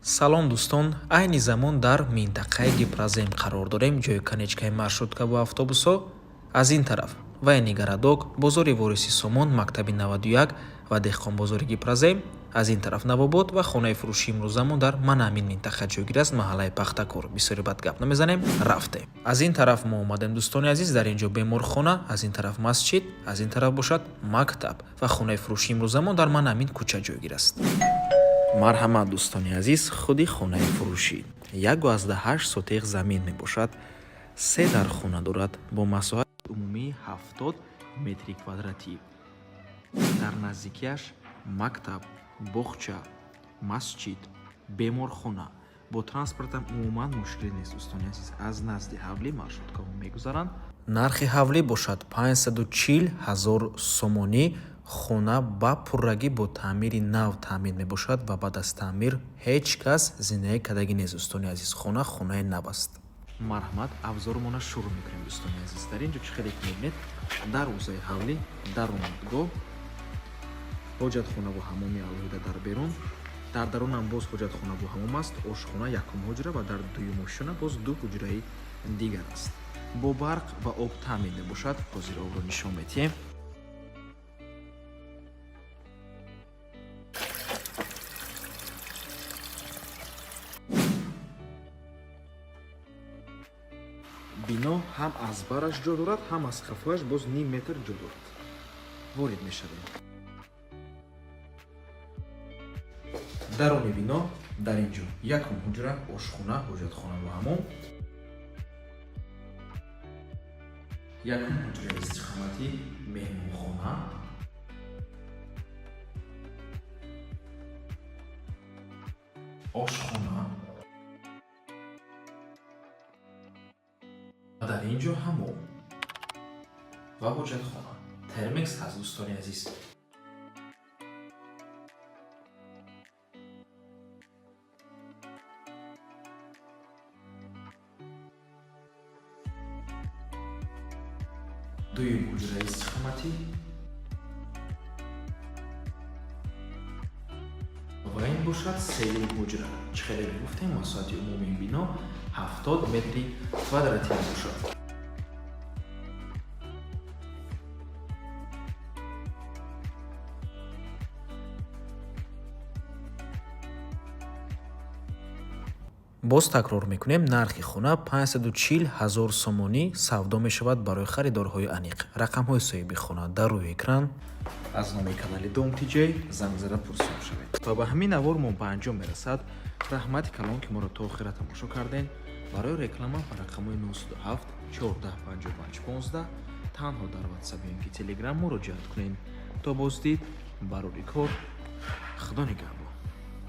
Салом, дӯстон! Айни замон дар минтақаи Гипрозем қарор дорем, ҷои конечкаи маршруткаву автобусҳо. Аз ин тараф военный городок, бозори Вориси Сомон, мактаби 91 ва деҳқонбозори Гипрозем. Аз ин тараф Навобод ва хонаи фурӯшии имрӯзамон дар мана ҳамин минтақа ҷойгир аст, маҳаллаи Пахтакор. Бисёри бад гап намезанем, рафтем. Аз ин тараф мо омадем, дӯстони азиз, дар ин ҷо беморхона, аз ин тараф масҷид, аз ин тараф бошад мактаб ва хонаи фурӯшии имрӯзамон дар мана ҳамин кӯча ҷойгир аст. Марҳамат, дӯстони азиз, худи хонаи фурӯшӣ 1,8 сотих замин мебошад, се дархона дорад бо масоҳати умумии 70 метри квадратӣ. Дар наздикиаш мактаб, боғча, масҷид, беморхона. Бо транспортам умуман мушкиле нест, дӯстони азиз, аз назди ҳавлӣ маршруткаҳо мегузаранд. Нархи ҳавлӣ бошад 540 ҳазор сомонӣ. Хона ба пуррагӣ бо таъмири нав таъмин мебошад ва баъд аз таъмир ҳеҷ кас зиндагӣ кардагӣ нест, дӯстони азиз, хона хонаи нав аст. Марҳамат, абзормона шурӯъ мекунем, дӯстони азиз. Дар ин ҷо чӣ хеле ки мебинед, дарвозаи ҳавлӣ, даромадгоҳ, ҳоҷатхонаву ҳамоми алоҳида дар берун, дар дарунам боз ҳоҷатхонаву ҳамом аст, ошхона, якум ҳуҷра ва дар дуюм ошёна боз ду ҳуҷраи дигар аст. Бо барқ ва об таъмин мебошад. Ҳозир обро нишон медиҳем. Бино ҳам аз бараш ҷо дорад, ҳам аз қафояш боз ним метр ҷо дорад. Ворид мешавем. Даруни бино дар ин ҷо якум ҳуҷра, ошхона, ҳоҷатхона ва ҳамом, якум ҳуҷраи истиқоматӣ, меҳмонхона, ошхона ва дар ин ҷо ҳамом ва ҳоҷатхона. Термекс ҳаст, дӯстони азиз. Дуюм ҳуҷраи истиқоматӣ ва ин бошад сеюм ҳуҷра. Чӣ хеле гуфтем, масоҳати умумии бино 70 метри квадратӣ мебошад. Боз такрор мекунем, нархи хона 540 ҳазор сомонӣ савдо мешавад. Барои харидорҳои аниқ рақамҳои соҳиби хона дар рӯи экран. Аз номи канали Дом Тиҷей занг зада пурсон шавед. Ва ба ҳамин навор мо ба анҷом мерасад. Раҳмати калон, ки моро то охира тамошо кардем. Барои реклама ба рақамҳои 97 14 55 15 танҳо дар Ватсап ё ин ки Телеграм муроҷиат кунед. То боздид, барори кор, Худо нигаҳбон.